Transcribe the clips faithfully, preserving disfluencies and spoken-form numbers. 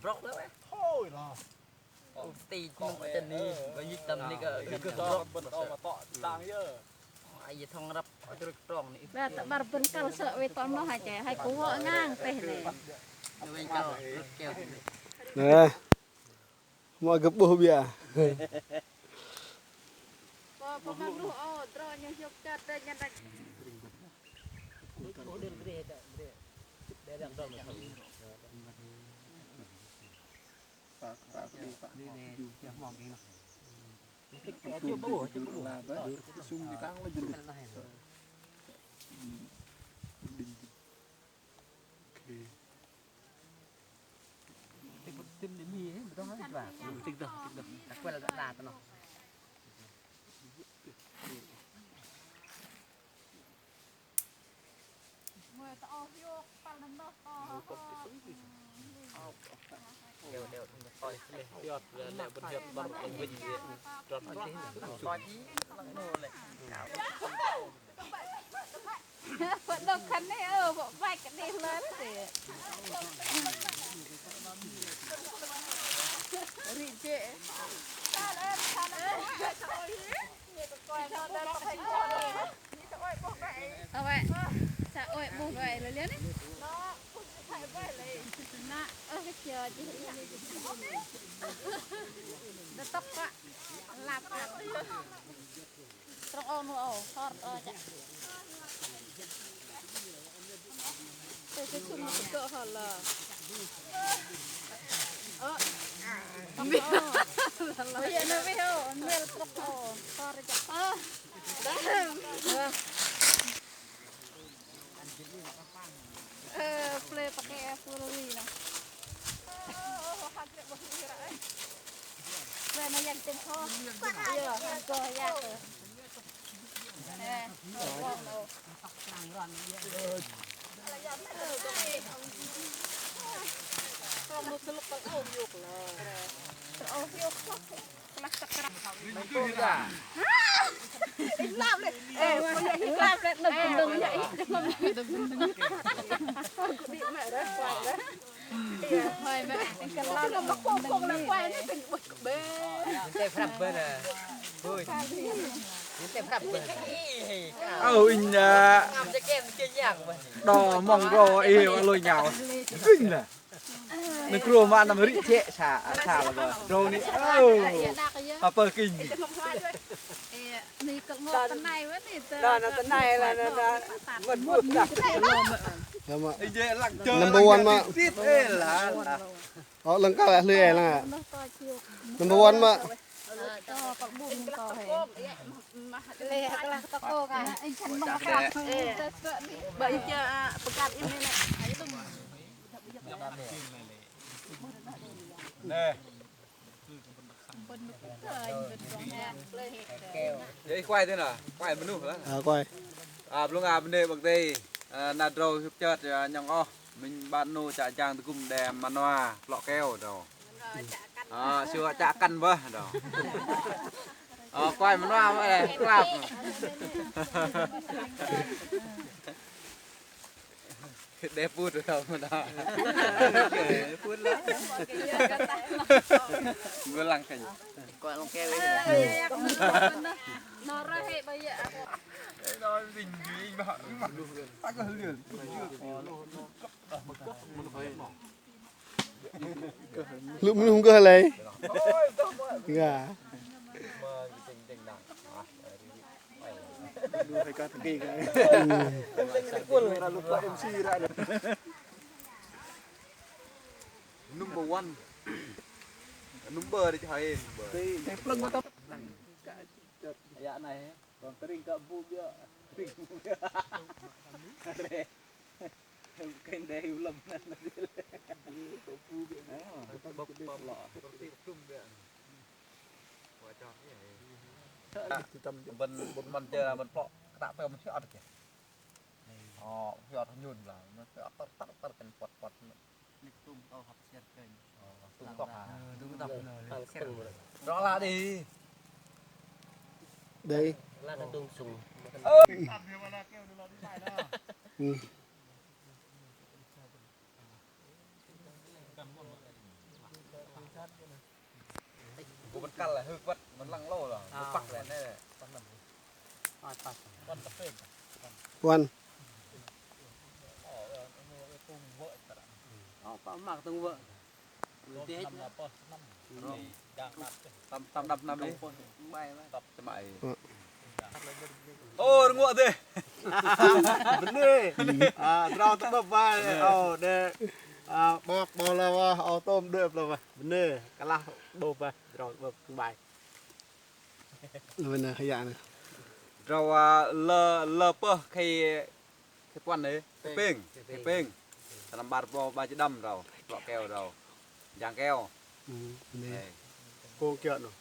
Brŏk lơ weh. Hôi lah. Ti mong ơ chân ni, bơih yĭt tâm ni kơ brŏk. Bơ̆n to mă tŏ đang yơ. Ai thong răp truh trong ni. Lah tơ 'bar bơ̆n kăl sơ̆ wei tŏm noh hă chĕ, hai kơ wă ngang teh ni. Wei kăl. Nè. Mă gơ̆p 'bôh biă. Pơđơ̆k khăn 'nĕ, ơ, bŏ băk kơ đei lơ tơ. Rĭ jê̆. Ơ, wă. Sa ôi 'bôh wă lơ liơ 'nĕ. Na, ơ, kơ kiơ jê̆. Đơ̆ tŏk kơ. Lap kơ. Trong âu nu âu, hor ơ chă. Tơ tơ sum tơ tơ hor lơ. Ơ. Ơ. Ơ, yơ nơ wih âu, nel trŏk âu, hor chă. Ơ. Ơ, ple pơkĕ pơlui nă. Ple nă yang tĕng kho. Yơ, hăn kơ yang tơ. Ơ, ơ, ơ. Ơ, ơ, ơ. Ơ, inh, ơ, đo mong đo ih lôi ngao. Inh lah. Nơ̆ng krô mă năm rĭ chĕ sa, sa lơ bơ. Drâu ni, ơ. Apă kinh. Number one mă. Ơ, lăng kăl hlui lăng. Number one mă. Nè. Yơ ih kuai tơ nă, kuai mơnuh lah. Ơ, kuai. Ơ, blŭng a bơnê 'bok Kei-Dei, ơ, na drâu hưp chơt, ơ, nhŏng oh, minh 'bar 'nu chă jang tơgŭm đe mơnua plŏ keo drâu. Ơ, sư chă kăn bơih drâu. Ơ, kuai mơnua mă lei, klap. Đe pŭt rơ̆ mă đa. Pŭt lah. Gô lăng kơnh. Kuai lăng keo. Nơ̆r rơhê bơih yơ. Lu mơnuh gơh lei. Ga. Number one. Number đĕch hơi. Yă nai, kon tơring kơ bu biă. Tơring bu biă. Kơnh đe hiu lăm. Bơ̆n, bơ̆n măn jơ, măn plŏ, kơtă tơm hiơt kơ. Ơ, hiơt nhôn lah, mă tơr tơr tơr kơnh pŏt pŏt. Tum tŏk hăp siar kơnh. Tum tŏk hă? Tum tŏk. Rŏ lah đĭ. Đei. Lah dah tum sung. Ơ. Ơ. Gô bơ̆t kăl lah, hưk bơ̆t, mơ̆n lăng lô lah, gô păk lah, nê. Wan. Ơ, pă mă kơ tơ̆ng wơ̆. Tam, tam đăp năm đi. Ơ, rơnguă dêh. Bơnê. Ơ, drâu tơ'bơ̆p wă. Ơ, đe. Ơ, 'bok 'bok lơ wă, ơ, tôm đuĕ plơ̆ wă. Bơnê, kơlah 'bôh wă, drâu tơ'bơ̆p kơ̆ng bai. Bơnê, hơyă nơh. Drâu, ơ, lơ, lơ pơh khei, khei puăn dêh. Khei pêng. Khei pêng. Sơnăm 'bar rơbâu 'bar jĭt đăm drâu. Klŏ keo drâu. Jang keo. Ơ, bơnê. Kông kiơ̆ nơh.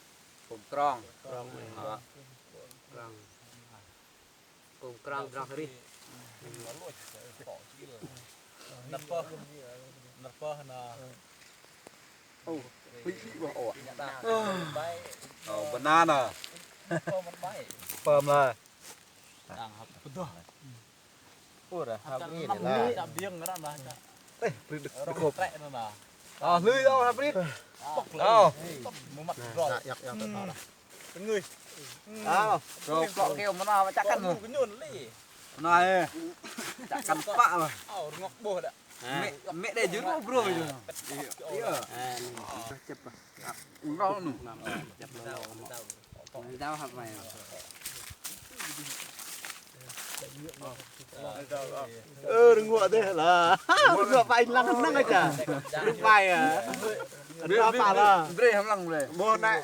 Kông krong. Krong. Hă. Krong. Kông krong drâu rih. Năr pơh. Năr pơh na. Ơ, banana. Pơm lah. Đang hăp pơdơh. Ơ, hăp inh lah. Ơ, prit đơ̆k, đơ̆k hôp. Ơ, hlưi âu, hăp prit. Ơ. Mơ̆ng măt drâu. Tơngưi. Ơ, drâu klŏ keo mơna chă kăn mơh. Mơna ê. Chă kăn pă mơh. Ơ, rơngŏk 'bôh đă. Mĕ, mĕ đe jơ̆ rôh bro jơ̆. Ơ. Chĕp. Rôh nu. Chĕp nu. Dao hăp mai. Ơ, rơnguă dêh lah. Rơnguă pă inh lăng nơ̆ng ơh chă. Rơnguă pă lah. Bre, hăm lăng bre. Bơ̆ nai.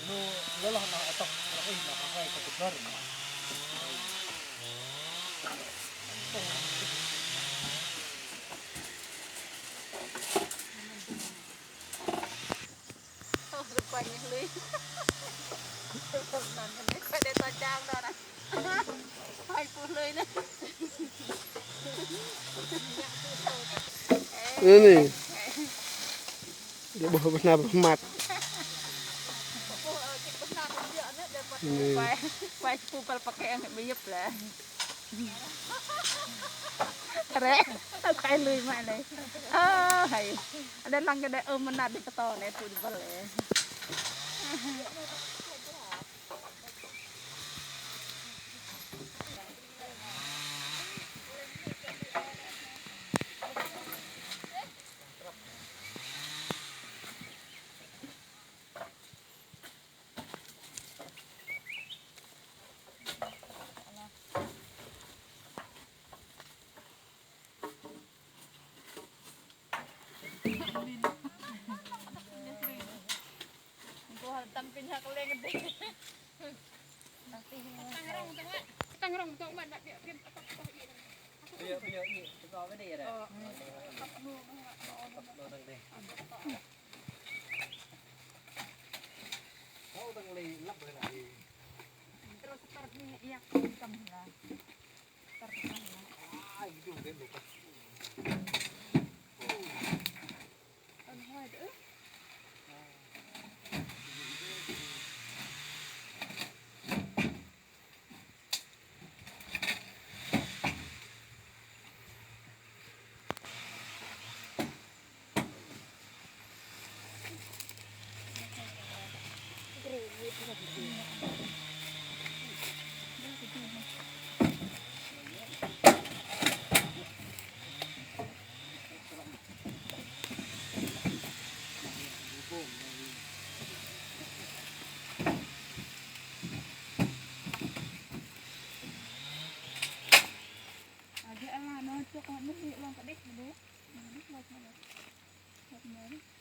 Lu lơ noh atok rơih noh hai kơ kơdơ̆r. Ơ, lu kuai lui. Lu kuai đe to chang đon. Hai pôl lui nơh. Ơ, ni. Đe 'bôh bơhnar bơhmat. Ni. Kuai, kuai pôl pơkeng bơyơ̆p lah. Rĕ, kuai lui mă lei. Ơ, hai. Đe lăng kơ đe ưm mơnat đe pơtô nĕ, pŭ đe băl lei. Aja lah, nó chok nó hĭ lăng kơdih dêh. Nó lăp mă lăp. Lăp mă lăp.